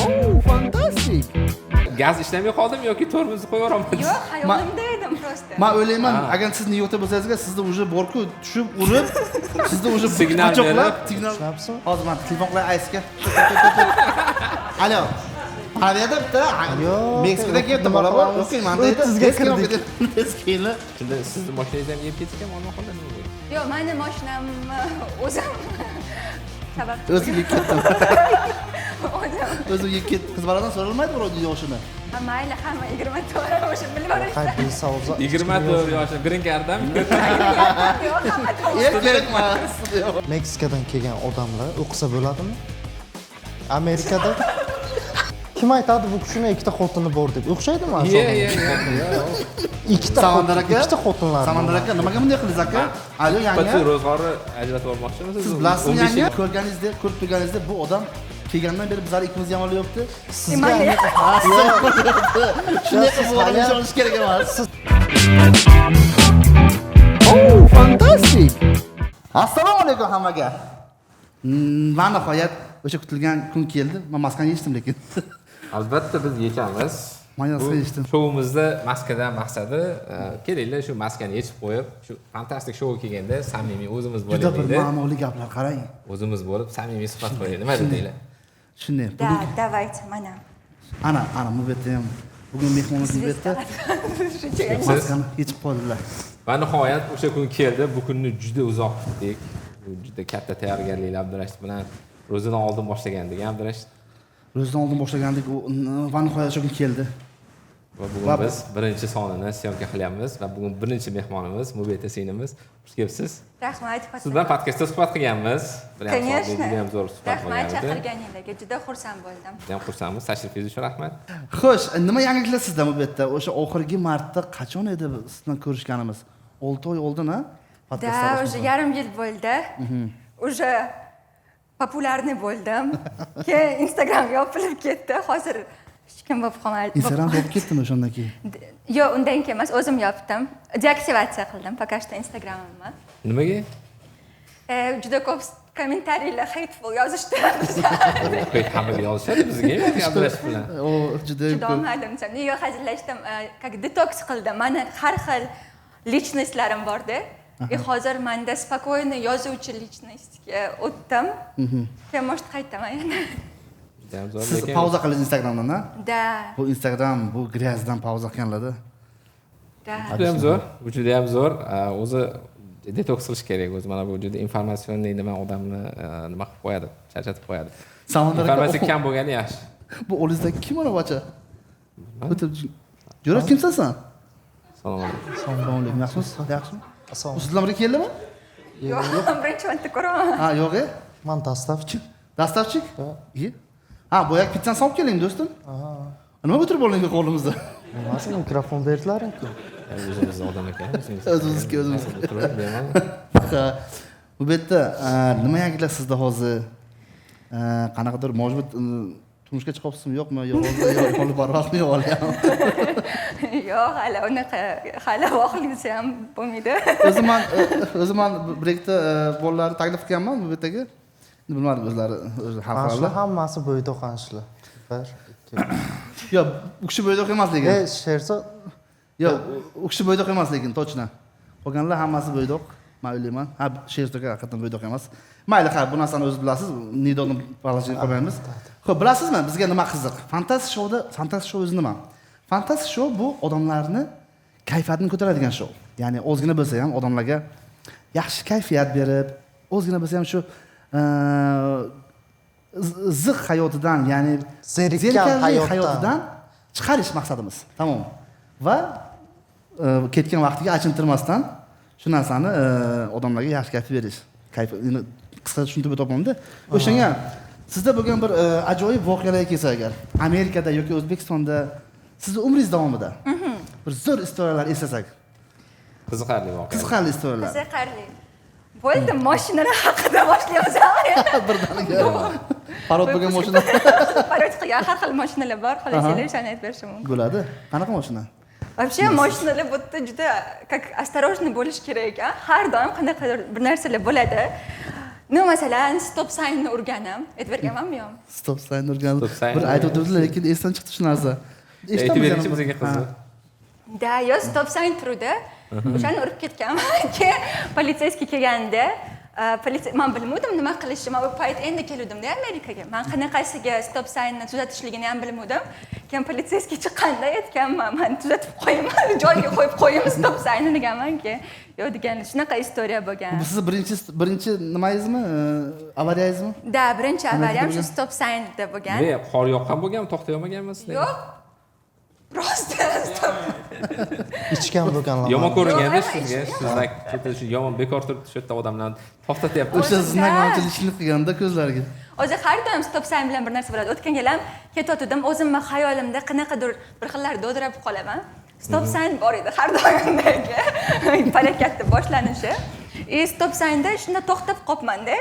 Oh, fantastik. Gaz ishlamay qoldimi yoki tormozni qo'yaveraman? Yo'q, xayolimda edim просто. Man o'ylayman, agar siz Nyu-Yorkda bo'lsangiz, sizni уже borku tushib urib, sizni уже Signal quchoqlab, berib. signal. Tushunyapsizmi? Hozir man telefon qilay Aysga. Alo. Mana bu yerda bitta Yo'q, Meksikada kelyapti nima bola bor. qilamiz? O'qing, manda edi. 30 ga kirdik. Tez keldi. Shunda sizni mashinangiz ham yeb ketgan, olma nima bo'ldi? Yo'q, mani mashinamni o'zim sabab. O'zim yeb ketdim. O'zim. O'zim yeb ketdim. Qiz boladan so'ralmaydi birov yoshini. Ha, mayli, hamma 24 o'sha bilib Hay olishdi. bilsa o'zi. 24 yoshli green card'dan. Yo'q, hamma to'g'ri. Yo'q, kerak emas. Meksikadan kelgan odamlar o'qisa bo'ladimi? Amerikada kim aytadi bu kishini ikkita xotini bor deb? O'xshaydimi shu Ye, odamga? ye, ye. Ikkita Samandar xotin, aka. ikkita xotinlar. Samandar aka, nimaga bunday qildingiz aka? Alo, Suhbatsiz yanga. ro'zg'orni ajratib olmoqchimisiz? Siz bilasizmi 15 yanga? Ko'rganingizda, ko'rib turganingizda bu odam kelgandan beri bizlar ikkimizni yomonlayapti. Sizga Ha, siz shunday qilib bu odamga Siz ishonish kerak emas. Oh, fantastik. Assalomu alaykum hammaga. Va nihoyat o'sha kutilgan kun keldi. Men maskani yechdim lekin. Albatta biz yechamiz. Man Bu maska yechdim. Shouimizda maskadan maqsadi, kelinglar shu maskani yechib qo'yib, shu fantastik shou kelganda samimiy o'zimiz Juda bir bo'laylik. ma'noli gaplar, qarang. O'zimiz bo'lib samimiy suhbat qilaylik. Nima dedinglar? Shunday. Да, Bugun давайте, mana. ana, ana bu yerda ham bugun mehmonimiz bu yerda Shuncha Siz maskani yechib qo'ydilar. va nihoyat o'sha kun keldi. Bu kunni juda uzoq kutdik. Bu juda katta tayyorgarliklar Abdurashid bilan ro'zadan oldin boshlagandik Abdurashid. Ro'zadan oldin boshlagandik, va nihoyat o'sha kun keldi. Va bugun biz birinchi sonini syomka qilyapmiz va bugun birinchi mehmonimiz Mubeta singlimiz. Xush kelibsiz. Rahmat. Siz bilan podkastda suhbat qilganmiz. Bir yarim soatlik Конечно. juda ham zo'r suhbat Rahmat bo'lgan edi. chaqirganinglarga, juda xursand bo'ldim. Juda ham xursandmiz. Tashrifingiz uchun rahmat. Xo'sh, nima yangiliklar sizda bu yerda? O'sha oxirgi marta qachon edi siz bilan ko'rishganimiz? 6 oy oldin, ha? Podkastda Да, уже yarim yil bo'ldi. Уже популярный bo'ldim. Keyin Instagram yopilib ketdi. Hozir hech kim bo'lib qolmadi. Instagram yopib ketdimi o'shandan keyin? Yo'q, undan keyin emas, o'zim yopdim. Deaktivatsiya qildim пока что Instagramimni. Nimaga? Juda ko'p kommentariylar hateful yozishdi. Hech hammaga yozishadi, bizga emas Abdurashid bilan. O juda ko'p. Chidolmadim desam. Yo'q, hazillashdim. Как детокс qildim. Mani har xil личность larim borda. И hozir manda спокойно yozuvchi личность ga o'tdim. Keyin может qaytaman yana. Juda ham zo'r Siz lekin pauza qildingiz Instagramdan, ha? Да, Bu Instagram, bu грязь dan pauza qilganlarda. да. Juda ham zo'r. Bu juda ham zo'r. O'zi detoks qilish kerak o'zi mana bu juda информационный nima odamni nima qilib qo'yadi, charchatib qo'yadi. Samandar aka, Informatsiya kam bo'lgani yaxshi. Bu o'lingizdagi kim ana bacha? O'tib Jo'ra kimsan sen? Assalomu alaykum. Assalomu alaykum. Yaxshimisiz? Yaxshimi? Assalomu U siz bilan birga keldimi? Yo'q, birinchi marta ko'raman. Ha, yo'q, e? Man доставщик. Доставщик? Да. Iye. Ha, boyagi pizzani solib keling, do'stim. Nima o'tirib olding qo'limizda? Nimasi mikrofon berdilaring-ku. O'zimizni odam ekan. O'zimizniki, o'zimizniki. O'tirib bemalol. Ha, bu yerda nima yangiliklar sizda hozir? Qanaqadir может быть turmushga chiqyapsizmi, yo'qmi? Yo'q, hozir yo'q, bormoqmi, yo'q hali ham. Yo'q, hali unaqa hali vaqtli desa ham bo'lmaydi. O'zim man bir ikkita bolalarni taklif qilganman bu yerdagi. Endi bilmadim o'zlari o'zi hal Mana shular qiladilar. hammasi bo'ydoq ana shular. Bir, ikki. Yo'q, u kishi bo'ydoq emas lekin. E, Sherzod, Yo'q, u kishi bo'ydoq emas lekin, точно. Qolganlar hammasi bo'ydoq. Man o'ylayman. Ha, Sherzod aka haqiqatan bo'ydoq emas. Mayli, ha, bu narsani o'zi bilasiz. Nidoni положение qo'ymaymiz. Xo'p, bilasizmi, bizga nima qiziq? Fantastik shouda, fantastik shou o'zi nima? Fantastik shou bu odamlarni kayfiyatini ko'taradigan shou. Ya'ni ozgina bo'lsa ham odamlarga yaxshi kayfiyat berib, ozgina bo'lsa ham shu ziq hayotidan, ya'ni Zerikkan zerikarli hayotdan. hayotidan chiqarish maqsadimiz. Tamom. Va ketgan vaqtiga achintirmasdan shu narsani odamlarga yaxshi kayf berish. Kayf endi qisqa tushuntirib o'tyapman-da. O'shanga sizda bo'lgan bir ajoyib voqealarga kelsak agar, Amerikada yoki O'zbekistonda sizni umringiz davomida bir zo'r история lar eslasak, Qiziqarli voqea. Qiziqarli история lar. Qiziqarli. Bo'ldi, mashinalar haqida boshlaymiz. Birdaniga parod bo'lgan mashina Parod qilgan har xil mashinalar bor, xohlasangiz o'shani aytib berishim mumkin. bo'ladi. Qanaqa mashina? Вообще mashinalar bu yerda juda как осторожный bo'lish kerak ekan. Har doim qanaqadir bir narsalar bo'ladi. Ну, masalan, stop signni urganim. Aytib berganmanmi, yo'qmi? Stop sign urgan. Stop sign. Bir aytib o'tirdilar, lekin esdan chiqdi shu narsa. Aytib beringchi bizga, qiziq. Да, yo, stop sign turdi. O'shani urib ketganman. Keyin полицейский kelganda, politsiya, man bilmovdim nima qilishni. Man u payt endi keluvdimda Amerikaga. Man qanaqasiga stop signni tuzatishligini ham bilmovdim. Keyin полицейский chiqqanda aytganman, man tuzatib qo'yayman, joyiga qo'yib qo'yaymi stop signni deganman. Keyin yo'q degan, shunaqa история bo'lgan. Bu sizni birinchi nimangizmi, avariyangizmi? Да, birinchi avariyam shu stop signda bo'lgan. Ne, qor yoqqan bo'lganmi, to'xtay olmaganmi sizlar? Yo'q, просто stop. Ichgan bo'lganlar. Yomon ko'ringanda Yo'q, sizga, ichgan. shu знак chetida shu yomon bekor turibdi shu yerda, odamlarni to'xtatyapti. O'sha O'zi, знак да. manimcha ishlik qilganda ko'zlariga. O'zi har doim stop sign bilan bir narsa bo'ladi. O'tgan gal ham ketayotgandim, o'zimni xayolimda qanaqadir bir xillar dovdirab qolaman. Stop sign bor edi har doimdagi falokatni boshlanishi. И stop signda shunda to'xtab qolibmanda,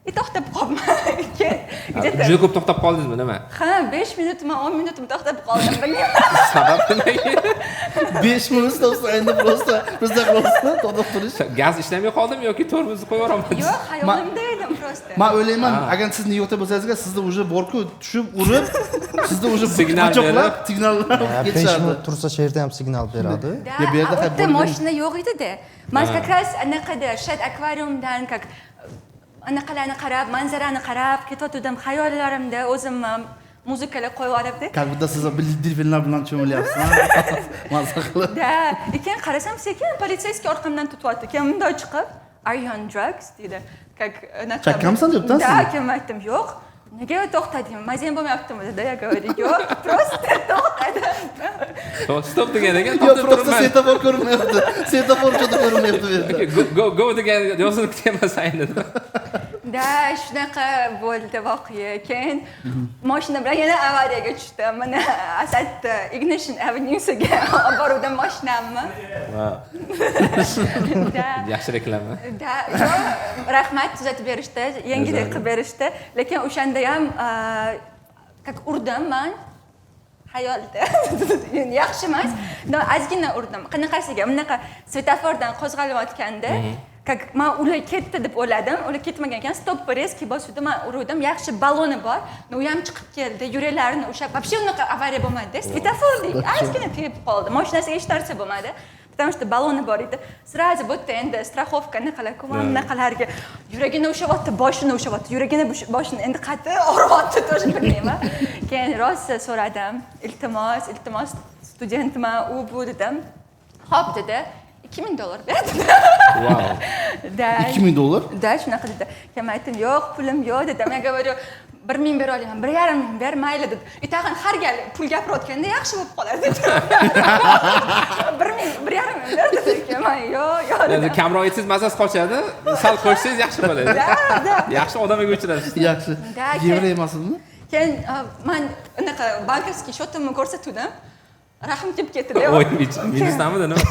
и to'xtab qolibman. Keyin где-то Juda ko'p to'xtab qoldingizmi, nima? Ha, 5 minutmi, 10 minutmi to'xtab qoldim, bilmayman. Sabab nimaga? 5 minut stop signda просто bizda просто to'xtab turish. Gaz ishlamay qoldimi yoki tormozni qo'yib yuboraman? Yo'q, xayolimda edim просто. Man o'ylayman, agar siz Nyu Yorkda bo'lsangiz, sizni уже borku tushib urib, sizni уже Signal quchoqlab, signallar 5 ketishardi. Minut tursa shu yerda ham signal beradi. Да, Ya bu yerda a u ha yerda bo'lgan- moshina yo'q edida. Man как раз anaqada, Shedd akvariumdan как anaqalarni qarab, manzarani qarab ketayotgandim, xayollarimda o'zimni muzikalar qo'yib yuboribdi. Как будто siz delfinlar bilan cho'milyapsiz, ha? Maza qilib. Да, keyin qarasam, sekin полицейский orqamdan tutyapti. Keyin bundoq chiqib, "Are you on drugs?" deydi. Как anaqa. Chakkamsan debdi, Да, sizni? Keyin man aytdim, yo'q. Nega to'xtading? Mazang bo'lmayaptimi dedi. Я говорю, yo'q, просто to'xtadim. Stop degan ekan, Yo'q, to'xtab просто turibman. svetofor ko'rinmayapti. Svetofor juda ko'rinmayapti bu yerda. Go go go degan yozilib kutyapman sayni. Да, shunaqa bo'ldi voqea. Keyin moshina bilan yana avariyaga tushdim. Mana Asadni Ignition Avenue'siga olib boruvdim moshinamni. Да. Yaxshi reklama. Да, yo'q, rahmat, tuzatib berishdi, yengillik qilib berishdi. Lekin o'shanda ham как urdim man xayolda. Endi yaxshi emas. Но, ozgina urdim. Qanaqasiga? Bunaqa svetofordan qo'zg'alayotganda, как man ular ketdi deb o'yladim, ular ketmagan ekan, stop резкий bosuvdi, man uruvdim. Yaxshi baloni bor, но u ham chiqib keldi, yuraklarini ushlab. Вообще unaqa avariya bo'lmadi. Svetoforlik ozgina tegib qoldi. Mashinasiga hech narsa bo'lmadi. Потому что baloni bor edi. Сразу bu yerda endi страховка anaqalar-ku, mana bunaqalarga yuragini ushlayapti, boshini ushlayapti, yuragini, boshini endi qattiq og'riyapti, тоже bilmayman. Keyin rosa so'radim, iltimos, iltimos, studentman, u bu dedim. Xo'p dedi. 2000 dollar berdi. Wow. Да. 2000 dollar? Да, shunaqa dedi. Keyin man aytdim, yo'q, pulim yo'q dedim. Я говорю, 1000 bera olaman, 1,5 ming ber, mayli dedi. И tag'in har gal pul gapirayotganda yaxshi bo'lib qoladi dedi. 1000, 1,5 ming ber dedi. Keyin man yo'q, yo'q Endi dedim. kamroq aytsangiz mazasi qochadi, sal qo'shsangiz yaxshi bo'ladi. Да. Yaxshi odamga uchrashsiz. Yaxshi. Да, Yevro emasmi? Keyin man anaqa банковский счёт imni ko'rsatuvdim. Rahm kelib ketdi. Voy, minusdamidi nima?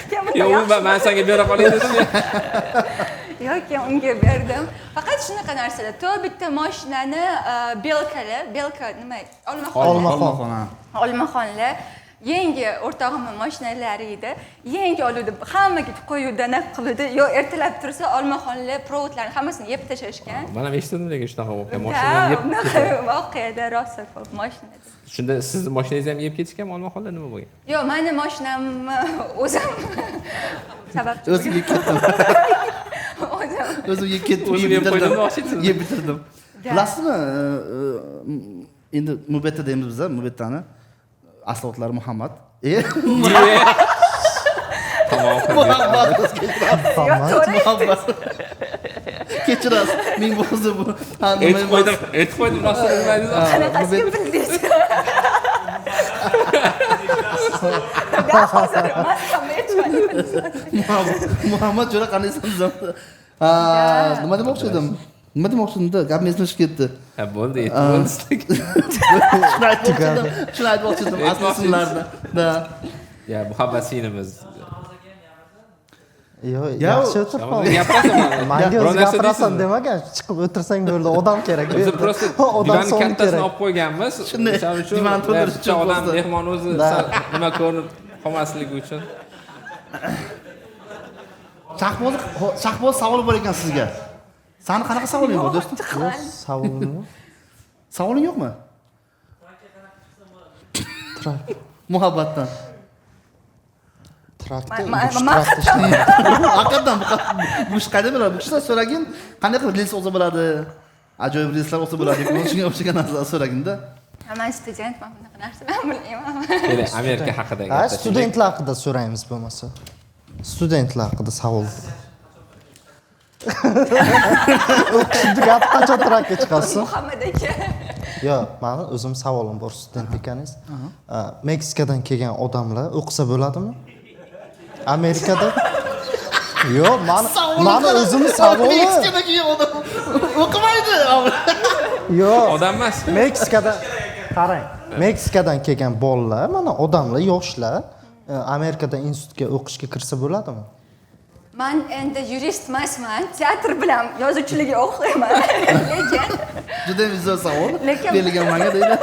Keyin bunday Yo'q, yaxshi man senga bera qolay dedim. Yo'q, keyin unga berdim. Faqat shunaqa narsalar. To bitta mashinani белка lar, белка nima? Olmaxon. Olmaxon. Olmaxon, ha. Olmaxonlar yangi o'rtog'imni mashinalari edi. Yangi oluvdi, hammaga qo'yuvdi, anaqa qiluvdi. Yo, ertalab tursa, olmaxonlar провод larni hammasini yeb tashlashgan. Man ham eshitdim lekin shunaqa voqea. Да, Mashinani yeb unaqa voqeada rosa ko'p mashinada. Shunda sizni mashinangizni ham yeb ketishganmi olmaxonlar, nima bo'lgan? Yo'q, mani mashinamni o'zim sababchi O'zim yeb ketdim. o'zim. O'zim yeb ketdim. O'zim yeb yeb qo'ydim, bitirdim. o'xshaysiz. Yeb bitirdim. Да. Bilasizmi, endi Mubetta deymiz biz, Mubettani asl otlari Muhammad. Tamom. Muhammad. Yo'q, to'g'ri. Muhammad. Kechirasiz. Ming bo'lsa bu. Ha, nima Aytib emas. qo'ydim, aytib qo'ydim, rostini bilmadingiz. Qanaqasiga bildingiz? Да, hozir maskamni yechmadim. Muhammad jo'ra, qandaysan? Ha, nima demoqchi edim? Nima demoqchi edim? Gapim esimdan chiqib ketdi. Ha, bo'ldi, aytib bo'ldi sizlarga. Shuni aytmoqchi edim. Shuni aytmoqchi edim. Asl Aytmoqchi ismlarni. Да. Ya, muhabbat sinimiz. Yo'q, yaxshi o'tirib. Gapirasan. Manga o'zi gapirasan demagan, chiqib o'tirsang bo'ldi, odam kerak. Biz просто divanni kattasini olib qo'yganmiz. O'shaning uchun divan to'ldirish uchun odam mehmon o'zi nima ko'rinib qolmasligi uchun. Shahboz savol bor ekan sizga. Sani qanaqa savoling bor do'stim? Yo'q, savolim yo'q. Savoling yo'qmi? Trak. Muhabbatdan. Trakda. Haqiqatan bu ish qayda bo'ladi? Bu kishidan so'ragin, qanday qilib reels olsa bo'ladi? Ajoyib reelslar olsa bo'ladi. Shunga o'xshagan narsalar so'raginda. Men studentman, bunaqa narsalarni bilmayman. Keling, Amerika haqida gaplashaylik. Studentlar haqida so'raymiz bo'lmasa. Studentlar haqida savol. O'qishni gap qachon trakka chiqasiz? Muhammad aka. Yo'q, meni o'zim savolim bor student ekaningiz. Meksikadan kelgan odamlar o'qisa bo'ladimi? Amerikada? Yo'q, mani o'zim savolim. Meksikadan kelgan odam o'qimaydi. Yo'q. Odam emas. Meksikada qarang, Meksikadan kelgan bolalar, mana odamlar, yoshlar Amerikada institutga o'qishga kirsa bo'ladimi? Man endi yurist emasman, teatr bilan yozuvchilikka o'qiyman. Lekin juda zo'r savol berilgan menga deydi.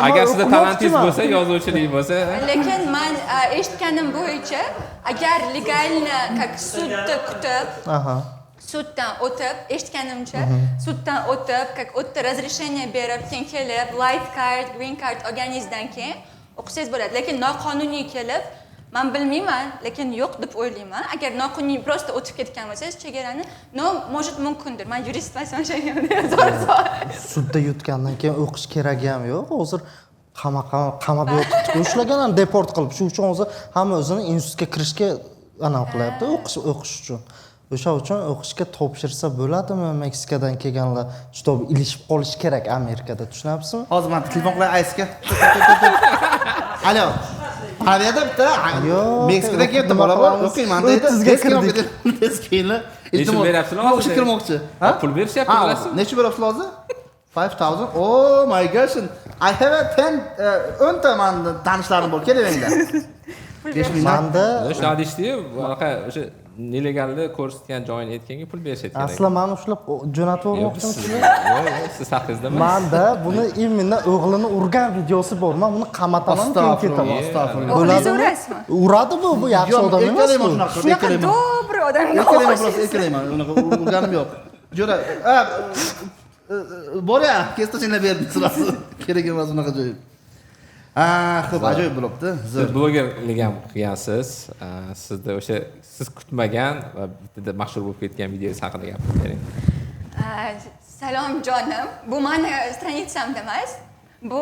Agar sizda talantingiz bo'lsa, yozuvchilik bo'lsa. Lekin men eshitganim bo'yicha, agar legalni как sudda kutib, suddan o'tib, eshitganimcha, suddan o'tib, как o'tda разрешение berib, keyin kelib, white card, green card olganingizdan keyin o'qisangiz bo'ladi. Lekin noqonuniy kelib, men bilmayman, lekin yo'q deb o'ylayman. Agar noqonuniy просто o'tib ketgan bo'lsangiz chegarani, no, может mumkindir. Men yurist emasman, zo'r savol. Sudda yutgandan keyin o'qish keragi ham yo'q. Hozir qamab yotibdi, ushlagan ham deport qilib. Shu uchun hozir hamma o'zini institutga kirishga anaqa qilyapti, o'qish uchun. O'sha uchun o'qishga topshirsa bo'ladimi Meksikadan kelganlar? Shtob ilishib qolish kerak Amerikada, tushunyapsizmi? Hozir men telefon qilay Aysga. Alo. Qaniyada bitta Meksikada kelibdi bola bor, o'qiyman deydi. 30ga kirdik. Tez keyin. Iltimos beryapsizlar hozir. O'qishga kirmoqchi. Ha? Pul berishyapti, bilasizmi? Necha beryapsizlar hozir? 5000. Oh my gosh. I have a 10 10 ta meni tanishlarim bor, kelaveringlar. 5000. Menda o'sha adishdi-yu, bunaqa o'sha nelegalni ko'rsatgan joyini aytganga pul berishayotgan ekan. Asli meni ushlab jo'natib yubormoqchimisizlar? Yo'q, yo'q, siz haqingizda emas. Menda buni imенно o'g'lini urgan videosi bor. Men buni qamataman, keyin ketaman. Astag'firullah. Bo'ladimi? Uradi bu yaxshi odam emas bu. Shunaqa добрый odamga o'xshaysiz. Erkalayman, unaqa urganim yo'q. Jo'ra, bor-ya, kestachanglar berdi sirasi. Kerak emas unaqa joy. Xo'p, ajoyib bo'libdi. Siz blogerlik ham qilgansiz. Sizda o'sha siz kutmagan va bittada mashhur bo'lib ketgan videongiz haqida gapirib bering. Salom jonim. Bu meni stranitsamda emas. Bu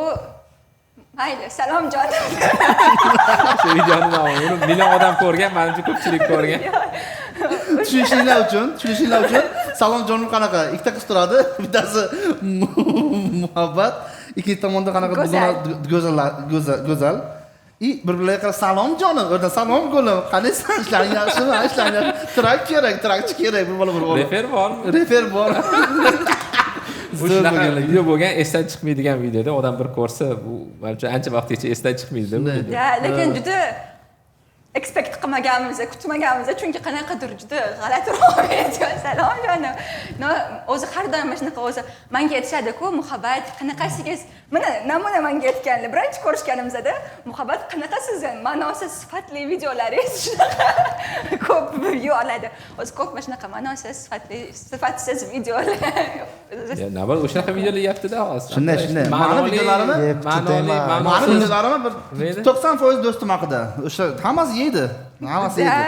mayli, salom jonim. Shu videoni uni million odam ko'rgan, menimcha ko'pchilik ko'rgan. Tushunishinglar uchun salom jonim qanaqa? Ikkita qiz turadi, bittasi muhabbat, ikkinchi tomonda qanaqa go'zal. I bir-birlariga qarab salom jonim, o'rdan salom gulim, qaniysan, ishlaring yaxshimi? Ishlaring yaxshi. Trak kerak, trakchi kerak, bir bola bir bola. Refer bormi? Refer bor. Bu shunaqa video bo'lgan, esdan chiqmaydigan videoda odam bir ko'rsa, bu manimcha ancha vaqtgacha esdan chiqmaydi. Ya, lekin juda expect qilmaganmiz, kutmaganmiz, chunki qanaqadir juda g'alatiroq video. Salom jonim. No, o'zi har doim shunaqa o'zi menga aytishadi-ku, muhabbat qanaqasiz? Mana namuna menga aytganlar, birinchi ko'rishganimizda muhabbat qanaqasiz? Ma'nosiz sifatli videolaringiz shunaqa ko'p view oladi. O'zi ko'p mana shunaqa ma'nosiz sifatli, sifatsiz videolar. Ya, navbat o'shanaqa videolar yeyapti-da hozir. Shunday. Ma'ni videolarimni, ma'ni videolarimni bir 90% do'stim haqida. O'sha hammasi yeydi. Hammasi yeydi.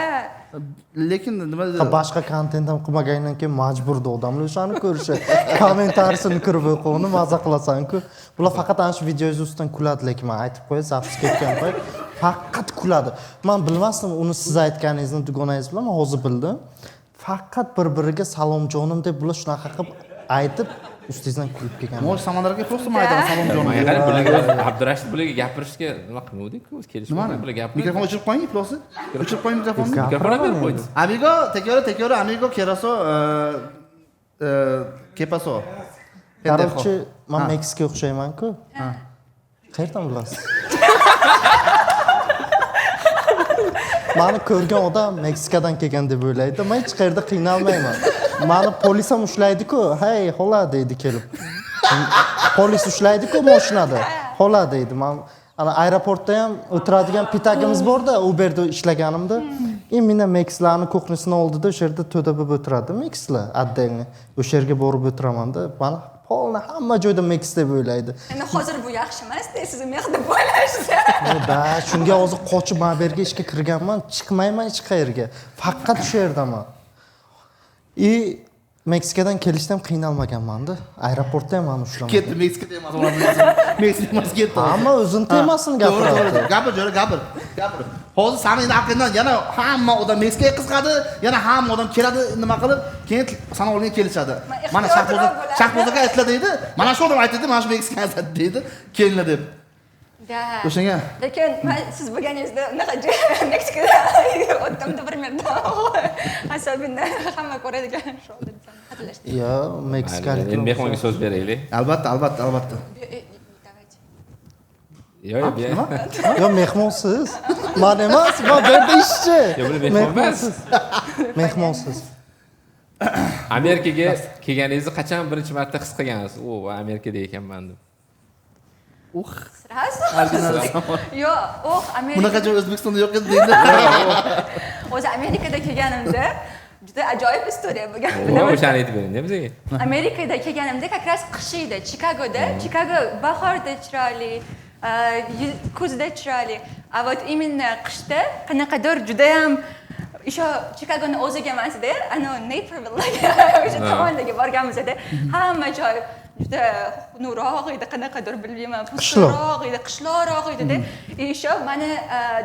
Lekin nima dedi? Boshqa kontent ham qilmagandan keyin majburda odamlar o'shani ko'rishi, kommentariyasini ko'rib o'qib, maza qilasan-ku. Bular faqat ana shu videongiz ustidan kuladi, lekin men aytib qo'yay, zapis ketgan payt faqat kuladi. Men bilmasdim uni siz aytganingizni dugonangiz bilan, men hozir bildim. Faqat bir-biriga salom jonim deb bular shunaqa qilib aytib ustingizdan kulib kelgan. Mo'sh Samandarga просто men aytaman salom jonim. Menga qarang, bularga o'zi Abdurashid bularga gapirishga nima qilmovdik-ku, o'zi kelishmadi bular gapirib. Mikrofon o'chirib qo'ying, iflosi. O'chirib qo'ying mikrofonni. Mikrofon berib qo'ydi. Amigo, te quiero, amigo, quiero ¿qué pasó? Короче, men Meksikaga o'xshayman-ku. Qayerdan bilasiz? Mani ko'rgan odam Meksikadan kelgan deb o'ylaydi. Men hech qayerda qiynalmayman. Mani polis ham ushlaydi-ku. "Hey, hola" deydi kelib. Polis ushlaydi-ku mashinada. "Hola" deydi. Men ana aeroportda ham o'tiradigan pitagimiz bor-da, Uberda ishlaganimda. Именно mekslarni кухня sini oldida o'sha yerda to'da bo'lib o'tiradi mekslar отдельно. O'sha yerga borib o'tiraman-da. Mani полный hamma joyda meks deb o'ylaydi. Endi hozir bu yaxshi emas-da, sizni meks deb o'ylashsa. Da, shunga hozir qochib mana bu yerga ishga kirganman, chiqmayman hech qayerga. Faqat shu yerdaman. И Meksikadan kelishda ham qiynalmaganman-da. Aeroportda ham mani ushlamagan. Ketdi, Meksika temasi. Meksika temasi ketdi. Hamma o'zini temasini To'g'ri, gapiradi. to'g'ri. Gapir, jo'ra, gapir. Gapir. Hozir sani endi orqangdan yana hamma odam Meksikaga qiziqadi, yana hamma odam keladi, nima qilib, keyin sani oldinga kelishadi. Mana Ehtiyotroq Shahboz, bo'ladi. Shahboz aka aytdilar deydi. Mana shu odam aytdi, mana shu Meksika deydi. Kelinglar deb. Да. O'shanga Lekin man siz bo'lganingizda unaqa Meksikada o'tdim примерно. Особенно hamma ko'radigan shu desam hazillashdim. Yo, meksikalik. Endi mehmonga so'z beraylik. Albatta, albatta, albatta. Давайте. Yo'q, yo'q. Nima? Yo, mehmonsiz. Man emas, man bu yerda ishchi. Yo, buni mehmon emas. Mehmonsiz. Mehmonsiz. Amerikaga kelganingizni qachon birinchi marta his qilgansiz? O, Amerikada ekanman deb. Uh, Сразу? original savol. Yo'q, oh, Amerika. Bunaqa joy O'zbekistonda yo'q edi deydi. O'zi Amerikada kelganimda juda ajoyib история bo'lgan. O, o'shani aytib bering bizga. Amerikada kelganimda как раз qish edi, Chikagoda. Chikago bahorda chiroyli, kuzda chiroyli. А вот именно qishda qanaqadir judayam еще Chikagoni o'ziga emasda, anavi Naperville'ga, o'sha tomonlarga borganimizda hamma joy juda xunukroq edi, qanaqadir bilmayman, pustiroq edi, qishloqroq edida. И еще mani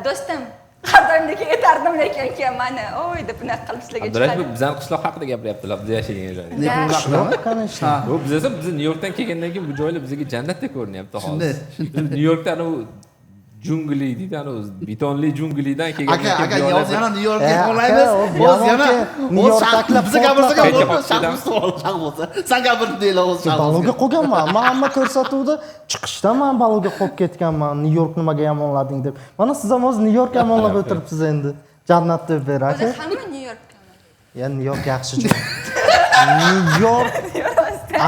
do'stim har doimdagi aytardim, lekin keyin mani oy deb bunaqa qilib sizlarga Abdurashid chiqadi. bizani qishloq haqida gapiryaptilar, biz yashagan joyda. Qishloq, конечно. Bu biz esa biz Nyu Yorkdan kelgandan keyin bu joylar bizga jannatdek ko'rinyapti hozir. Shunday, Biz Nyu Yorkda anavi jungli deydi, anavi betonli junglidan kelgandan Aka, keyin aka, bu yoqlar hozir yana Nyu Yorkga E, qo'llaymiz. aka, o Hozir yana Nyu Yorkdagilar biza gapirsak ham portlab- bo'lmaydi, Shahboz savol, Shahboz. San gapir deylar hozir Shahbozga. Baloga qolganman. Man hamma ko'rsatuvda chiqishda man baloga qolib ketganman. Nyu York nimaga yomonlading deb. Mana siz ham hozir Nyu York yomonlab o'tiribsiz endi. Jannat deb ber aka. O'zi hamma Nyu Yorkka. Ya, Nyu York yaxshi joy. Nyu York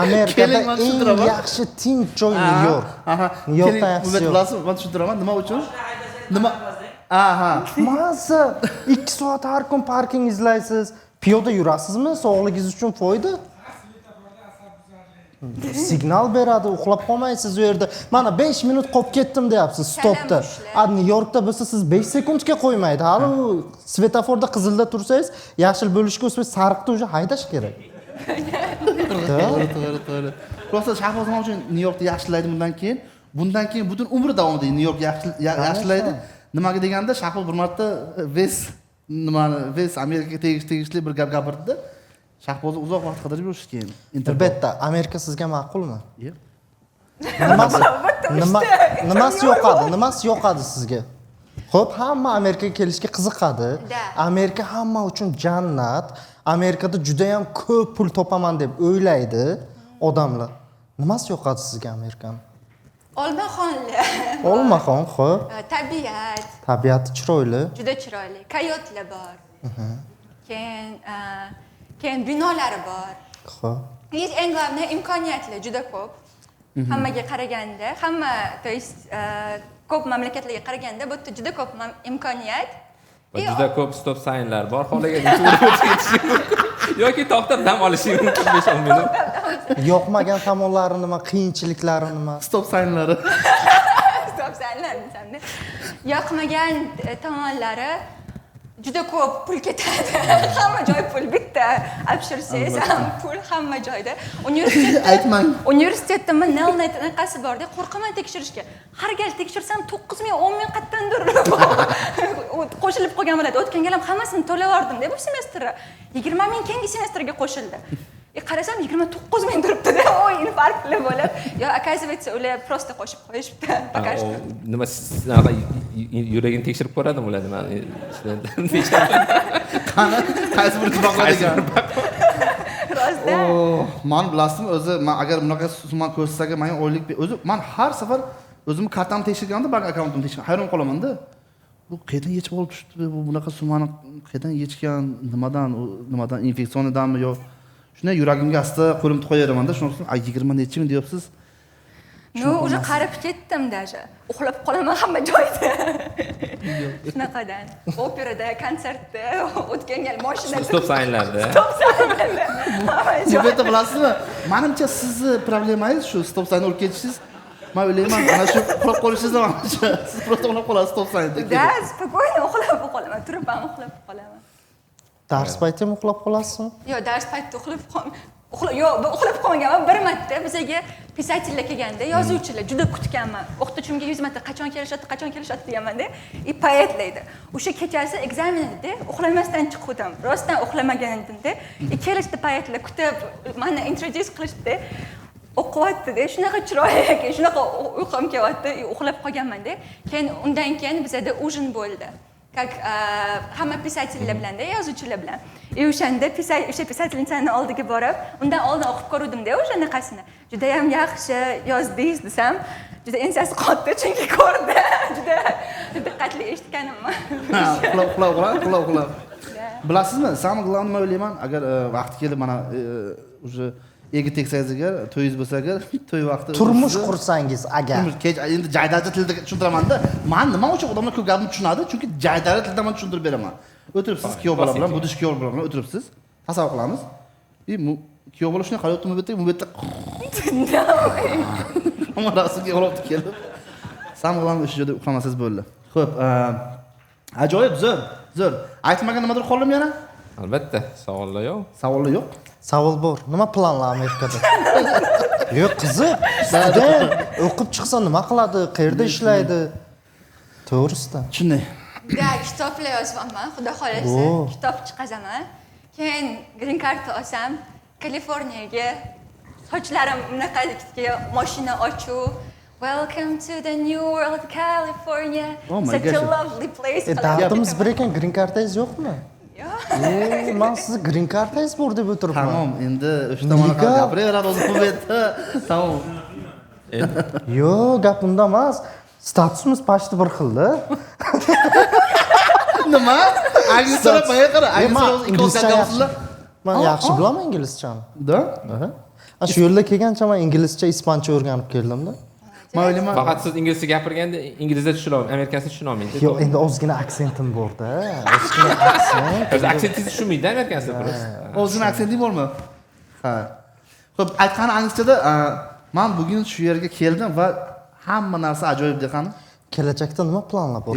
Amerikada Keling, man eng tushuntiraman. yaxshi tinch joy Nyu York. Aha. Nyu Yorkdan Keling, yaxshisi Umid, yo'q. bilasizmi, man tushuntiraman nima uchun? Nima? Aha. Mazza 2 soat har kun parking izlaysiz. Piyoda yurasizmi? Sog'ligingiz uchun foyda. Signal beradi, uxlab qolmaysiz u yerda. Mana 5 minut qolib ketdim deyapsiz stopda. Kalamushlar. A Nyu Yorkda bo'lsa siz 5 sekundga qo'ymaydi. Hali u svetoforda qizilda tursangiz, yashil bo'lishga o'smay sariqda уже haydash kerak. To'g'ri, to'g'ri, to'g'ri. Просто Shahboz nima uchun Nyu Yorkda yaxshilaydi bundan keyin? Bundan keyin butun umri davomida Nyu York yaxshilaydi. Nimaga deganda Shahboz bir marta весь nimani, весь Amerikaga tegishli bir gap gapirdi. Shahbozni uzoq vaqt qidirib yurish keyin. Interpol. Albatta, Amerika sizga ma'qulmi? Yo'q. Nimasi nima nimasi yoqadi? Nimasi yoqadi sizga? Xo'p, hamma Amerikaga kelishga qiziqadi. Да. Amerika hamma uchun jannat. Amerikada juda ham ko'p pul topaman deb o'ylaydi odamlar. Nimasi yoqadi sizga Amerikani? Olmaxonlar. Olmaxon, xo'p. Tabiat Tabiati chiroyli. juda chiroyli. Koyotlar bor. Keyin keyin binolari bor. Xo'p. И eng главное imkoniyatlar juda ko'p. Hammaga qaraganda, hamma, то есть ko'p mamlakatlarga qaraganda bu yerda juda ko'p imkoniyat. Va juda ko'p stop signlar bor. Xohlagan o'tib ketishi mumkin yoki to'xtab dam olishi mumkin 5-10 minut. Yoqmagan tomonlari nima, qiyinchiliklari nima? Stop signlari. Stop signlar desam-da. Yoqmagan tomonlari juda ko'p pul ketadi. Hamma joy pul bitta. Olib ham pul hamma joyda. Universitetda Aytmang. Universitetda Nelnet anaqasi borda, qo'rqaman tekshirishga. Har gal tekshirsam 9 ming, 10 ming qayerdandir qo'shilib qolgan bo'ladi. O'tgan gal ham hammasini to'lab yubordim-da bu semestrda. 20 ming keyingi semestrga qo'shildi. Qarasam 29 ming turibdi-da, oy infarktli bo'lib. Yo, оказывается, ular просто qo'shib qo'yishibdi. Пока Ha, что. U nima shunaqa yuragini tekshirib ko'radimi ular nima studentlarni tekshirib Qani, qaysi bir boqadigan? Rostda. Oh, man bilasizmi o'zi, man agar bunaqa summa ko'rsatsa menga oylik o'zi man har safar o'zimni kartamni tekshirganda, bank akkauntimni tekshirgan, hayron qolamanda. Bu qayerdan yechib olib tushibdi, bu bunaqa summani qayerdan yechgan, nimadan, u nimadan, инфекционный danmi yo shunday, yuragimga asta qo'limni qo'yaveramanda. Shundan so'ng, a, yigirma nechi ming deyapsiz. Ну, уже qarib ketdim даже. Uxlab qolaman hamma joyda. Shunaqadan. Operada, konsertda, o'tgan gal mashinada. Stop signlarda. Stop signlarda. Hamma Bu joyda. yerda bilasizmi, manimcha, sizni problemangiz shu stop signni urib ketishingiz. Man o'ylayman, ana shu uxlab qolishingiz ham, mana shu siz просто uxlab qolasiz stop signda. Да, спокойно uxlab qolaman, turib ham uxlab qolaman. Dars payti ham uxlab qolasizmi? Yo'q, dars paytida uxlab yo'q, uxlab qolmaganman. Bir marta bizaga писатель lar kelganda, yozuvchilar, juda kutganman. O'qituvchimga 100 marta qachon kelishadi, qachon kelishadi deganman-da. И поэт lar edi. O'sha kechasi экзамен edi, uxlamasdan chiquvdim. Rostdan uxlamagan edimda. И kelishdi поэт lar, kutib, mani introduce qilishdi. O'qiyapti-da, shunaqa chiroyli ekan, shunaqa uyqum kelyapti, и uxlab qolganman-da. Keyin undan keyin bizada ужин bo'ldi. Как hamma писатель lar bilan-da, yozuvchilar bilan. И o'shanda o'sha писательница ni oldiga borib, undan oldin o'qib ko'ruvdim-da o'sha anaqasini. Judayam yaxshi yozdingiz desam, juda ensasi qotdi, chunki ko'rdi. Juda diqqatli eshitganimni. Ha, uxlab, uxlab, uxlab, uxlab, uxlab. Bilasizmi, самое главное, man o'ylayman, agar vaqti kelib mana уже ega tegsangiz agar, to'yingiz bo'lsa agar, to'y vaqti Turmush qursangiz agar. Turmush kech, endi jaydari tilda tushuntiramanda. Man nima uchun odamlar ko'p gapni tushunadi? Chunki jaydari tilda man tushuntirib beraman. O'tiribsiz kuyov bola bilan, budish kuyov bola bilan o'tiribsiz, tasavvur qilamiz. И kuyov bola shunday qarayapti, bu yerda, bu yerda hamma rasmga olyapti kelib. Самое главное, o'sha joyda uxlamasangiz bo'ldi. Ho'p, ajoyib, zo'r, zo'r. Aytmagan nimadir qoldimi yana? Albatta, savollar yo'q. Savollar yo'q. Savol bor. Nima planlar Amerikada? Yo'q, qiziq. Student o'qib chiqsa nima qiladi? Qayerda ishlaydi? To'g'risida. Shunday. Да, kitoblar yozyapman, xudo xohlasa, kitob chiqazaman. Keyin green card olsam, Kaliforniyaga, sochlarim bunaqa, mashina ochuv. Welcome to the new world, California. Oh my Such a gosh. lovely place. E, dardimiz bir ekan, green kartangiz yo'qmi? Yo'q. E, man sizni green kartangiz bor deb o'tiribman. Tamom, endi o'sha tomonni Nega? gapiraveradi o'zi bu yerda. Tamom. Yo'q, gap unda emas. Statusimiz почти bir xilda. Nima? Anglizcha, menga qara, E, man anglizcha ikkovsi inglizcha gapirsinlar. Man yaxshi bilaman inglizchani. Да? Aha. A, shu yo'lda kelgancha man inglizcha, ispancha o'rganib keldimda. Man o'ylayman, Faqat siz inglizcha gapirganda inglizcha tushuna olmaydi, amerikanscha tushuna olmaydi. Yo'q, endi ozgina aksentim borda. Ozgina aksent. O'zi aksentingizni tushunmaydi amerikanslar просто. O'zini aksenting bormi? Ha. Xo'p, aytgani anglizchada, man bugun shu yerga keldim va hamma narsa ajoyib de, qani. Kelajakda nima planlar bor?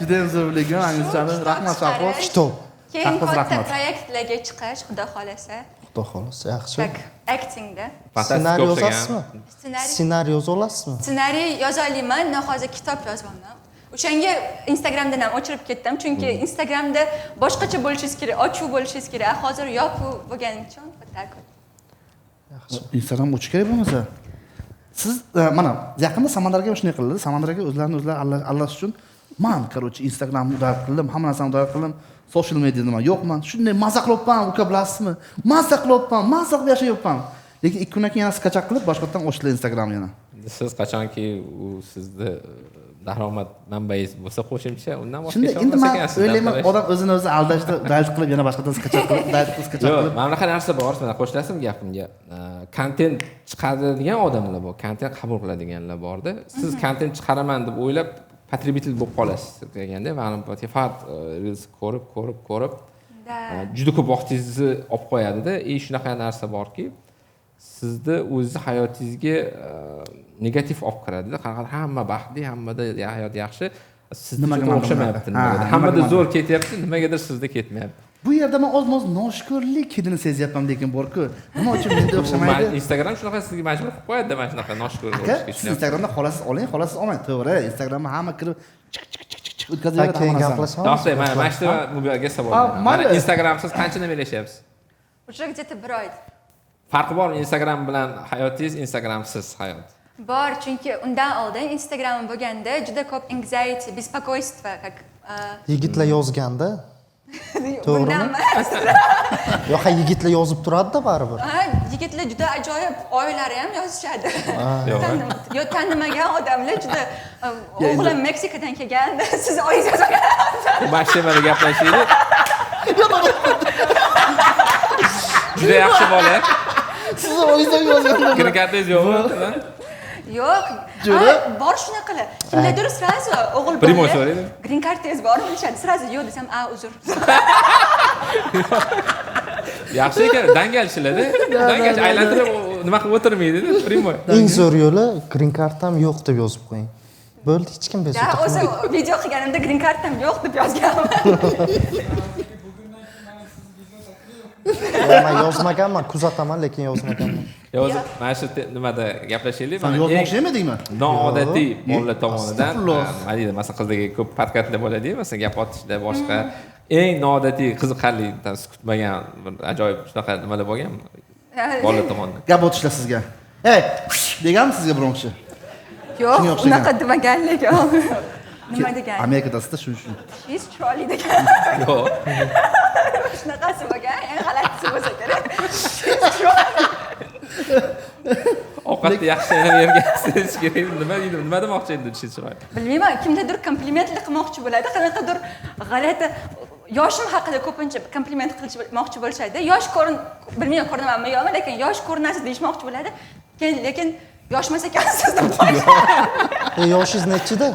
Juda ham zo'r bilgan anglizchani. Rahmat, Shahboz. Kitob. Keyin Shahboz, katta rahmat. proyektlarga chiqish, xudo xohlasa. Xudo xohlasa, yaxshi. Как actingda. Fantastika Ssenariy o'xshagan. yozasizmi? Ssenariy. Ssenariy yoza olasizmi? Ssenariy yoza olmayman, но hozir kitob yozyapman. O'shanga Instagramdan ham o'chirib ketdim, chunki Instagramda boshqacha bo'lishingiz kerak, ochiq bo'lishingiz kerak. A hozir yopiq bo'lganim uchun вот так вот. Yaxshi. Instagram o'chish kerak bo'lmasa. Siz mana yaqinda Samandar aka ham shunday qildi. Samandar aka o'zlarini o'zlari allash uchun man, короче, Instagramni удар qildim, hamma narsani удар qildim. Social media nima yo'qman. Shunday maza qilyapman, uka, bilasizmi? Maza qilyapman, maza qilib yashayapman. Lekin 2 kundan keyin yana скачать qilib, boshqatdan ochdilar Instagram yana. Siz qachonki u sizni daromad manbangiz bo'lsa qo'shimcha, undan voz Shunda kecha endi olmas man ekansiz. o'ylayman, odam o'zini o'zi aldashda dalt qilib, yana boshqatdan скачать qilib, dalt qilib, скачать Yo'q, qilib. mana bunaqa narsa bor, mana qo'shilasizmi gapimga? Kontent chiqaradigan odamlar bor, kontent qabul qiladiganlar borda. Siz kontent chiqaraman deb o'ylab, потребитель bo'lib qolasiz deganda, ma'lum faqat reels ko'rib, ko'rib, ko'rib, juda ko'p vaqtingizni olib qo'yadida. И shunaqa narsa borki, sizni o'zizni hayotingizga negativ olib kiradida. Qanaqa hamma baxtli, hammada hayot yaxshi, sizda Nimaga juda manda o'xshamayapti bunaqa? nimagadir. Ha, Hammada nimaga zo'r ketyapti, nimagadir sizda ketmayapti. Bu yerda man ozmoz noshukurlik hidini sezyapman, lekin borku, nima uchun menda o'xshamaydi? Instagram shunaqa sizga majbur qilib qo'yadi mana shunaqa noshukur Aka, bo'lishga. siz Instagramda xohlasiz oling, xohlasiz olmang. To'g'ri, Instagramda hamma kirib chiq chiq chiq chiq chiq Ha, o'tkazaveradi keyin hamma narsani. gaplashamiz. To'xtang, mana shu bu yerga savol Ha, beraman. Mana mayli. Instagramsiz qancha nima yashayapsiz? Уже где-то bir oy. Farqi bormi Instagram bilan hayotingiz, Instagramsiz hayot? Bor, chunki undan oldin Instagramim bo'lganda juda ko'p anxiety, беспокойство, как Yigitlar yozganda. To'g'rimi? Bundan emas. Yo'q, ha, yigitlar yozib turadi-da baribir. Ha, yigitlar juda ajoyib, oyilari ham yozishadi. Yo'q. Yo, tanimagan odamlar juda Ya, endi- o'g'lim Meksikadan kelgan, siz oyingiz yozmagan. Mana shu temada gaplashaylik. Juda yaxshi bola. Sizni oyingiz ham yozganlar. Green cardingiz yo'qmi? Yo'q. Jo'ra? Ha, bor shunaqalar. Kimlardir сразу o'g'il Прямой bola so'raydi. Green cardingiz bormi deyishadi. Сразу yo'q desam, a, uzr. Yaxshi ekan, dangalchilarda. Dangalchi aylantirib nima qilib o'tirmaydi, прямой. Eng zo'r yo'li green cardam yo'q deb yozib qo'ying. Bo'ldi, hech kim Да, bezovta o'zi qilmaydi. video qilganimda green cardam yo'q deb yozganman. Yo'q, man yozmaganman, kuzataman, lekin yozmaganman. Yo, o'zi mana shu nimada gaplashaylik. San Mana yozmoqchi eng emedingmi? noodatiy bolalar tomonidan, Astag'firulloh. nima deydi, masalan, qizlarga ko'p podkastlar bo'ladi, masalan, gap otishda boshqa eng noodatiy qiziqarli, siz kutmagan bir ajoyib shunaqa nimalar bo'lganmi? Bolalar tomonidan. Gap otishlar sizga. Ey, deganmi sizga biron kishi? Yo'q, Shunga o'xshagan. unaqa demaganlik. Nima degan? Amerikadasizda shu shu. Tishingiz chiroyli degan. Yo'q. Shunaqasi bo'lgan, eng g'alatisi bo'lsa kerak. Tishingiz chiroyli. Ovqatni yaxshi bergansiz kerak. Nima deydi? Nima demoqchi endi tishingiz chiroyli? Bilmayman, kimdadir komplimentlar qilmoqchi bo'ladi, qanaqadir g'alati yoshim haqida ko'pincha kompliment qilmoqchi bo'lishadi. Yosh ko'rin, bilmayman ko'rinamanmi yo'qmi, lekin yosh ko'rinasiz deyishmoqchi bo'ladi. Keyin lekin yoshmas ekansiz deb qo'yishadi. Yoshingiz nechida?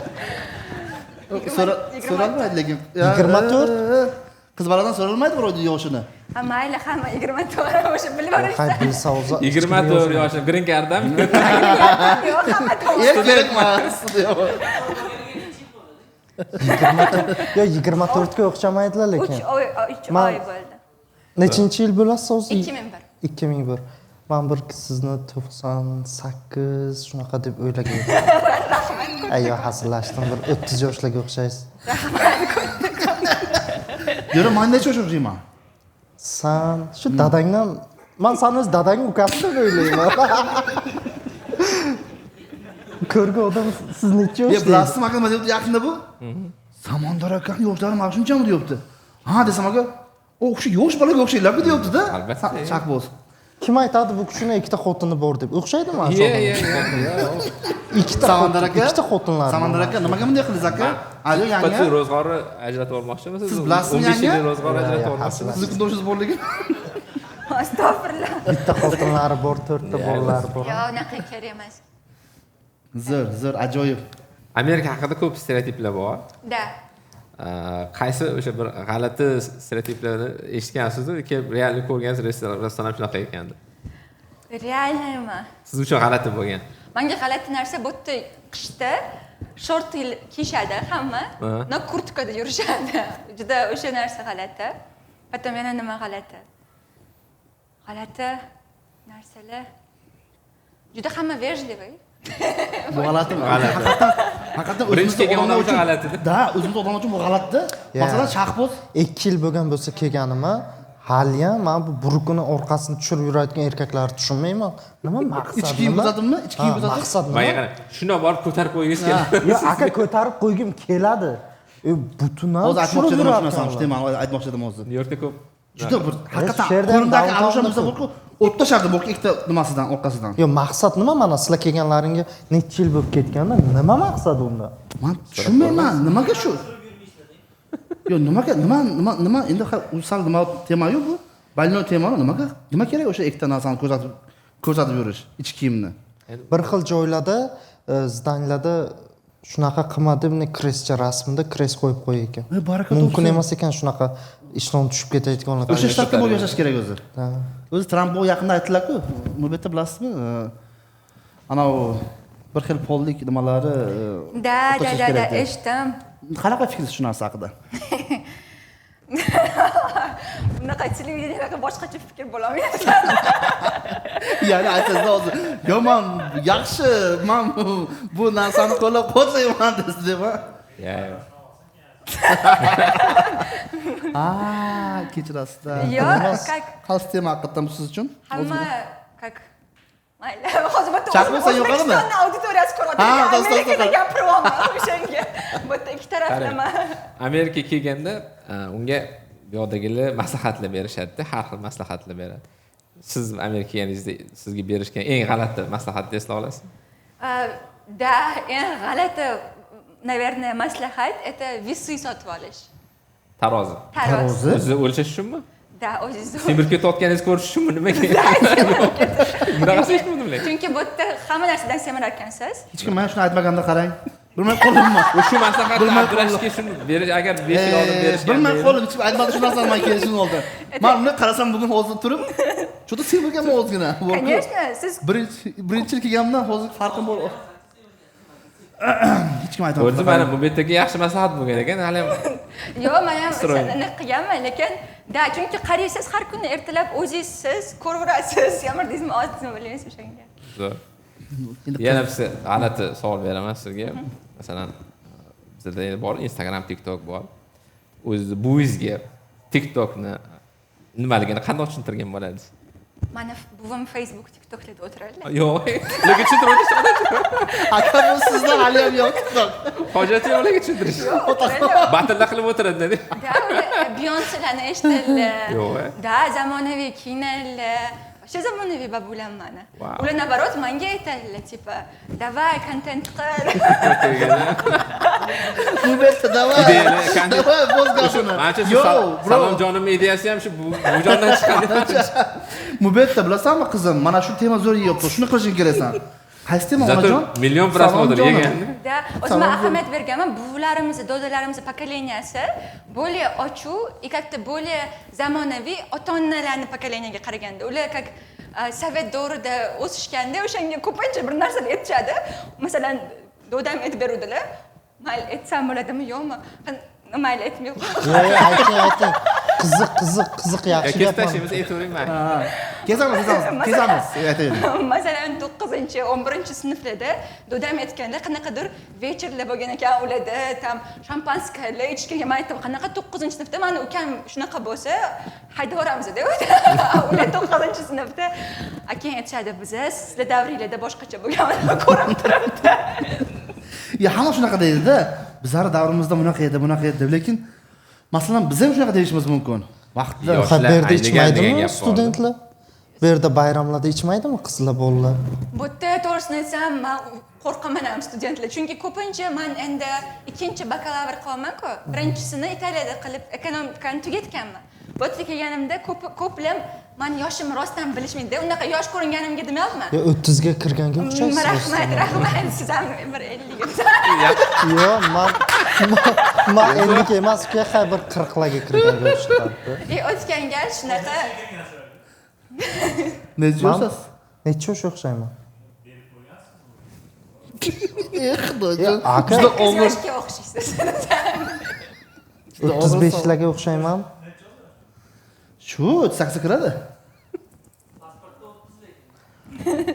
So'ralmaydi lekin. 24? Qiz boladan so'ralmaydi birovni yoshini. Ha, mayli, hamma 24 o'sha bilib Hay, bilsa o'zi. 24 yoshim, green cardam. Yo'q, hamma to'g'ri. Er kerak emas. 24, yo 24 ga o'xshamaydilar lekin. 3 oy, 3 oy bo'ldi. Nechinchi yil bo'lasiz o'zi? 2001. 2001. Men bir sizni 98 shunaqa deb o'ylagan edim. Ay, yo'q, hazillashdim. Bir 30 yoshlarga o'xshaysiz. Yo'q, men necha yoshga o'xshayman? San shu dadangdan, men sani o'z dadang ukasi deb o'ylayman. Ko'rgan odam siz necha Ya yoshda? bilasizmi aka nima deyapti yaqinda bu? Samandar akani yoshlari mana shunchami deyapti. Ha desam aka, o o'xshay yosh bolaga o'xshaylar-ku deyapti-da. Albatta. Shahboz. Kim aytadi bu kishini ikkita xotini bor deb? O'xshaydimi ana shu Ye, odamga? ye, ye. Ikkita Samandar xotin, aka. ikkita xotinlari. Samandar aka, nimaga bunday qildingiz aka? Alo Suhbatsiz yanga. ro'zg'orni ajratib olmoqchimisiz? Siz bilasizmi 15 yanga? yillik ro'zg'or Ya, ajratib ya, olmoqchimisiz? Sizni kundoshingiz borligi. Astag'firullah. Bitta xotinlari bor, to'rtta bolalari bor. Yo'q, unaqa kerak emas. Zo'r, zo'r, ajoyib. Amerika haqida ko'p stereotiplar bor. Да. Qaysi o'sha bir g'alati stereotiplarni eshitgansiz-u, kelib realni ko'rgansiz, rostdan ham shunaqa ekan deb. Реально mi? Siz uchun g'alati bo'lgan. Menga g'alati narsa bu yerda qishda short kiyishadi hamma, но kurtkada yurishadi. Juda o'sha narsa g'alati. Потом yana nima g'alati? G'alati narsalar. Juda hamma вежливый. Bu g'alatimi? G'alati. Haqiqatan, haqiqatan Birinchi o'zimizni kelgan odamlar odam uchun uchun g'alati-da. Da, o'zimizni odamlar uchun bu g'alatda. Ya. Masalan, Shahboz 2 yil bo'lgan bo'lsa kelganima, haliyam men bu burkini orqasini tushirib yurayotgan erkaklarni tushunmayman. Nima maqsad? Ich kiyim nima? kuzatibmi? Ich kiyim Ha, kuzatib? Maqsad Menga nima? qarang, shundoq borib ko'tarib qo'ygingiz keladi. Yo'q, aka ko'tarib qo'ygim keladi. Butun ham hozir aytmoqchi tushirib edim shu narsani, shu yurayotganlar. temani aytmoqchi edim hozir. Nyu Yorkda ko'p Juda bir haqiqatan shu yerda ham qo'limdagi downtownda alosha bo'lsa ko'p. borku, o'ttashardi bu ikkita nimasidan, orqasidan. Yo'q, maqsad nima mana sizlar kelganlaringga necha yil bo'lib ketganda nima maqsad unda? Men tushunmayman, nimaga shu? Yo'q, nimaga, nima, nima, nima endi u sal nima tema-yu bu? Больной tema, nimaga? Nima kerak o'sha ikkita narsani ko'rsatib yurish, ich kiyimni? Bir xil joylarda, zdanlarda shunaqa qilma deb krestcha rasmda krest qo'yib qo'yar ekan. Baraka Mumkin topsin. emas ekan shunaqa ishton tushib ketayotganlar. O'sha shtatga borib yashash kerak o'zi. O'zi Tramp bu yaqinda aytdilar-ku, bu yerda bilasizmi? Anavi bir xil pollik nimalari Да, да, o'tashish да, да, kerak deb. eshitdim. Qanaqa fikringiz shu narsa haqida? Bunaqa televideniyada boshqacha fikr bo'lolmaydi. Ya'ni aytasiz hozir, yo men yaxshi, men bu narsani qo'llab-quvvatlayman desiz deb, ha? Ya, ya. Kechirasizlar. Yo'q, как Qaysi tema haqiqatan bu siz uchun? hamma как mayli, hozir bitta Chaqirib sen yo'qadimi? O'zbekiston auditoriyasi ko'ryapti. Ha, do'st, do'st, Amerikada do'st. gapiryapman o'shanga. Bu yerda ikki taraflama. Amerikaga kelganda unga Bu yoqdagilar maslahatlar berishadi, har xil maslahatlar beradi. Siz Amerikaga kelganingizda sizga berishgan eng g'alati maslahatni eslay olasizmi? Да, eng g'alati, наверное, maslahat — это весы sotib olish. Tarozi. Tarozi. O'zi o'lchash uchunmi? Да, o'zingizni. Semirib ketayotganingizni ko'rish uchunmi? Nimaga? Bunaqasi eshitmadim lekin. Chunki bu yerda hamma narsadan semirar ekansiz. Hech kim mana shuni aytmaganda, qarang, bilmay qoldimmi. Shu maslahatni Bilmay Abdurashidga shuni berish, agar 5 yil oldin berishgan. Bilmay qoldim, hech kim aytmadi shu narsani man kelishimdan oldin. Man bunday qarasam, bugun hozir turib что-то semirganman ozgina. Конечно, siz Birinchi yil kelganimdan hozir farqim bor, hech kim aytmadi. O'zi mana bu yerdagi yaxshi maslahat bo'lgan ekan hali ham. Yo'q, man ham Строй. anaqa qilganman, lekin да, chunki qaraysiz har kuni ertalab, o'zingiz siz ko'raverasiz, semirdingizmi, ozdingizmi, bilmaysiz o'shanga. Zo'r. Endi Yana bitta g'alati savol beraman sizga. Masalan, bizada endi bor Instagram, TikTok bor. O'zizni buvingizga TikTokni nimaligini qanday tushuntirgan bo'ladingiz? Mani buvim Facebook, TikToklarda o'tiradilar. Yo'q, lekin tushuntirib o'tish Aka, bu sizda hali ham yo'q TikTok. Hojati yo'q ularga tushuntirish. Batilla qilib o'tiradi. Да, ular Beyoncelarni eshitadilar. Yo'q, e? Да, zamonaviy kiyinadilar. Вообще zamonaviy бабуля m mani. Wow. Ular, наоборот, manga aytadilar, типа, давай kontent qil. Bu yerda давай. Ideyalar, kontent. Давай bo'z gapini. Manimcha, shu Yo, bro. Salomjonimni ideyasi ham shu buvijondan chiqqan. Mubetta, bilasanmi, qizim, mana shu tema zo'r yeyapti. Shuni qilishing keraksan. Qaysi tema, Зато onajon? million просмотр Salom, jonim. yegan. Да, o'zim ahamiyat berganman, buvilarimizni, dodalarimizni поколения si более ochuv и как-то более zamonaviy ota onalarni поколения ga qaraganda. Ular как sovet davrida o'sishganda, o'shanga ko'pincha bir narsani aytishadi. Masalan, dodam aytib beruvdilar. Mayli, aytsam bo'ladimi, yo'qmi? Mayli, aytmay qo'y. Yo'q, ayting, ayting. Qiziq, qiziq, qiziq, yaxshi Kesib gap. tashlaymiz, aytavering, mayli. Ha, kesamiz, kesamiz, kesamiz. Aytavering. Masalan, 9-, 11-sinflarda dodam aytganda, qanaqadir вечер lar bo'lgan ekan ularda, там шампанское lar ichishgan. Man aytdim, qanaqa 9-sinfda, mani ukam shunaqa bo'lsa, haydab yuboramiz deb, ular 9-sinfda. A keyin aytishadi, biza sizlar davringlarda boshqacha bo'lgan, ko'rib turibdi. Ya, hamma shunaqa deydi-da. Bizlar davrimizda bunaqa edi, bunaqa edi deb. Lekin masalan, biz ham shunaqa deyishimiz mumkin. Vaqtida Yo'q. Ha, bu yerda Yoshlar aynigan degan ichmaydimi gap bor. studentlar? Bu yerda bayramlarda ichmaydimi qizlar, bolalar? Bu yerda, to'g'risini aytsam, man qo'rqaman ham studentlar, chunki ko'pincha man endi ikkinchi bakalavr qilyapmanku, birinchisini Italiyada qilib, ekonomikani tugatganman. Bu yerga kelganimda ko'plar mani yoshimni rostdan bilishmaydi. Unaqa yosh ko'ringanimga demayapman. Yo, 30 ga kirganga o'xshaysiz. Rahmat, rahmat. Siz ham bir 50 ga. Yo'q, man 50 ga emas, uka, ha, bir 40 larga kirganga o'xshatadi. И o'tgan gal shunaqa Necha yoshsiz? Necha yoshga o'xshayman? Ey xudojon. Aka. Juda 8 og'ir. yoshga o'xshaysiz. Juda og'ir 35 larga o'xshayman. Shu 38 kiradi.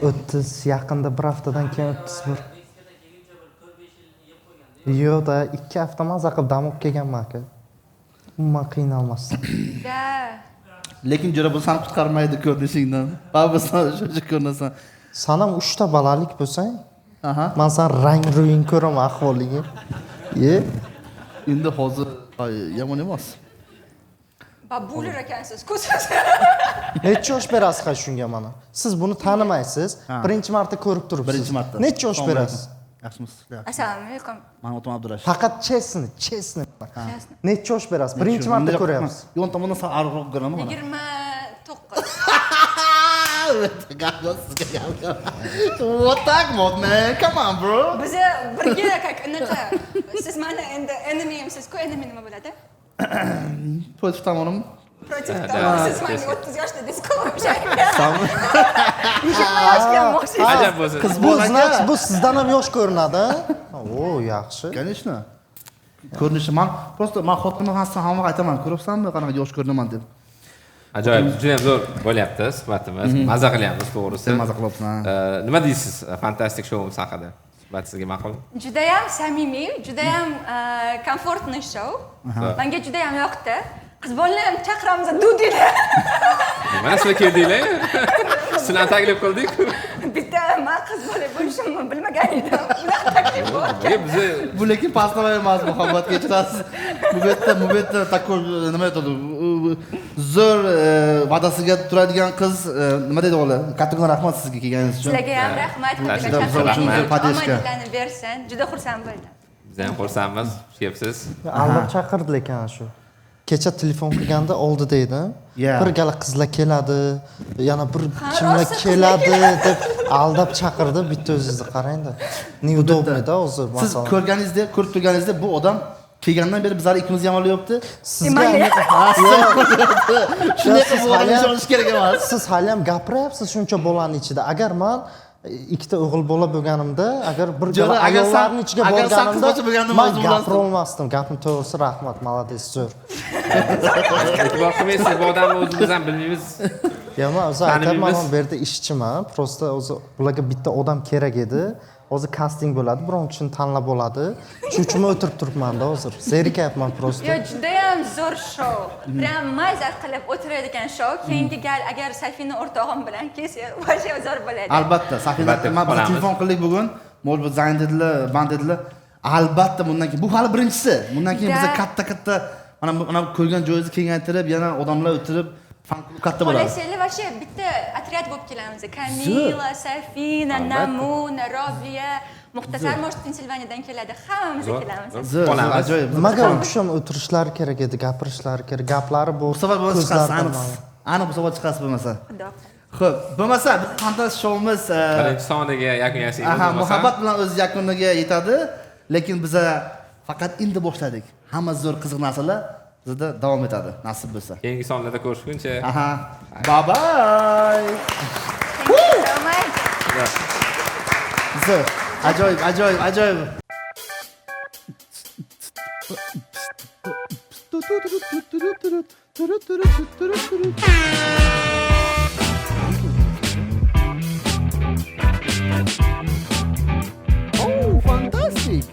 30 yaqinda, bir haftadan keyin 31. Yo'q-da, 2 hafta maza qilib dam olib kelganman, aka. Umuman qiynalmasdan. Да. Lekin jo'ra, bu seni qutqarmaydi ko'rinishingdan. Baribir sen shuncha ko'rinasan. San ham uchta balalik bo'lsang, man san rang ro'ying ko'raman, ahvolingni. Ye, Endi hozir, ay, yomon emas. Бабуля ekansiz, ko'siz. Necha yosh berasiz ha shunga mana? Siz buni tanimaysiz. Ha. Birinchi marta ko'rib turibsiz. Birinchi marta. Necha yosh Assalomu berasiz? alaykum. Yaxshimisiz? Yaxshi. Assalomu alaykum. Mani otim Abdurashid. Faqat честно, честно. Честно. Necha yosh berasiz? Birinchi marta ko'ryapsiz. Yon tomondan sal ariqroq ko'raman mana. 29. Gap yo'q sizga, gap yo'q. Вот так вот, man. Come on, bro. Biza birga как anaqa, siz mani endi enemyimsiz-ku, enemy nima bo'ladi? Против tomonim. Против Да, tomon. да, Siz manga честно. 30 yoshda deysiz-ku, o'shanga. 20 yoshga ham o'xshaysiz. Ajab bo'lsin. Qiz Bu bola aka. значит, bu sizdan ham yosh ko'rinadi. O, yaxshi. Конечно. Ko'rinishi, man просто man xotinimga hamma vaqt aytaman, ko'ryapsanmi, qanaqa yosh ko'rinaman deb. Ajoyib, juda ham zo'r bo'lyapti suhbatimiz. Maza qilyapmiz, to'g'risi. Sen maza qilyapsan, ha. Nima deysiz fantastik shouimiz haqida? Suhbat sizga ma'qul? Judayam samimiy, judayam комфортный shou. Menga judayam yoqdi. Qiz bolalar ham chaqiramiz dudinglar. Mana sizlar keldinglar. Sizlarni taklif qildik. Bitta man qiz bola bo'lishimni bilmagan edim. Bunaqa taklif bo'larkan. E, bizni Bu lekin pastlama emas, muhabbat, kechirasiz. Bu yerda такой, nima aytadi? Zo'r, va'dasiga turadigan qiz. Nima deydi o'g'li? Kattakon rahmat sizga kelganingiz uchun. Sizlarga ham rahmat. Juda bizlar uchun zo'r поддержка. Omadinglarni bersin. Juda xursand bo'ldim. Biz ham xursandmiz. Xush kelibsiz. Aldab chaqirdi lekin shu. Kecha telefon qilganda oldida edim. Yeah. Bir gala qizlar keladi, yana bir kimlar rosa qizlar keladi deb aldab chaqirdi. Bitta o'zingizni qarang-da. Неудобно-da o'zi Siz masalan. ko'rganingizda, ko'rib turganingizda bu odam kelgandan beri bizlar ikkimizni yomonlayapti. Sizga Shunday Siz qilib bu odamga haliyam- ishonish kerak emas. Siz hali ham gapiryapsiz shuncha bolani ichida. Agar man ikkita o'g'il bola bo'lganimda, agar bir Jo'ra, gala agar san- ayollarning ichiga agar san borganimda qizbocha bo'lganda man o'zim gapira olmasdim. Gapim to'g'risi, rahmat, молодец, zo'r. E'tibor qilmaysiz, bu odamni o'zimiz ham bilmaymiz. Ya man o'zi aytyapman, Taniymiz. man bu yerda ishchiman. Просто o'zi bularga bitta odam kerak edi. Hozir kasting bo'ladi, biron kishini tanlab oladi. Shuning uchun man o'tirib turibman-da hozir. Zerikayapman просто. Yo, judayam zo'r shou. Prям maza qilib o'tiradigan shou. Keyingi gal agar Safina o'rtog'im bilan kelsa, вообще zo'r bo'ladi. Albatta, Safina, Albatta, man biz qolamiz. telefon qildik bugun. Может быть, занят dedilar, band dedilar. Albatta bundan keyin bu hali birinchisi. Bundan keyin Da. biza katta-katta mana bu ko'rgan joyingizni kengaytirib, yana odamlar o'tirib, fan klub katta bo'ladi. Xohlasanglar вообще bitta otryad bo'lib kelamiz. Kamila, Safina, Namuna, Robiya, Muxtasar может Pensilvaniyadan keladi. Hammamiz Zo'r, kelamiz. zo'r. Zo'r, zo'r, Qolamiz. ajoyib. Nimaga u kishi ham o'tirishlari kerak edi, gapirishlari kerak. Gaplari bu Bu safar bo'lmasa chiqasiz, ko'zlaridan aniq. ma'lum. Aniq bu safar chiqasiz bo'lmasa. Xudo. Xo'p, bo'lmasa biz fantastik shoumiz Birinchi soniga yakun yasaymiz. aha, bo'lmasa. muhabbat bilan o'z yakuniga yetadi, lekin biza faqat endi boshladik. Hamma zo'r qiziq narsalar bizda davom etadi, nasib bo'lsa. Keyingi sonlarda ko'rishguncha. Aha. Bye bye. Thank you so much. Zo'r. Ajoyib, ajoyib, ajoyib. Oh, fantastic.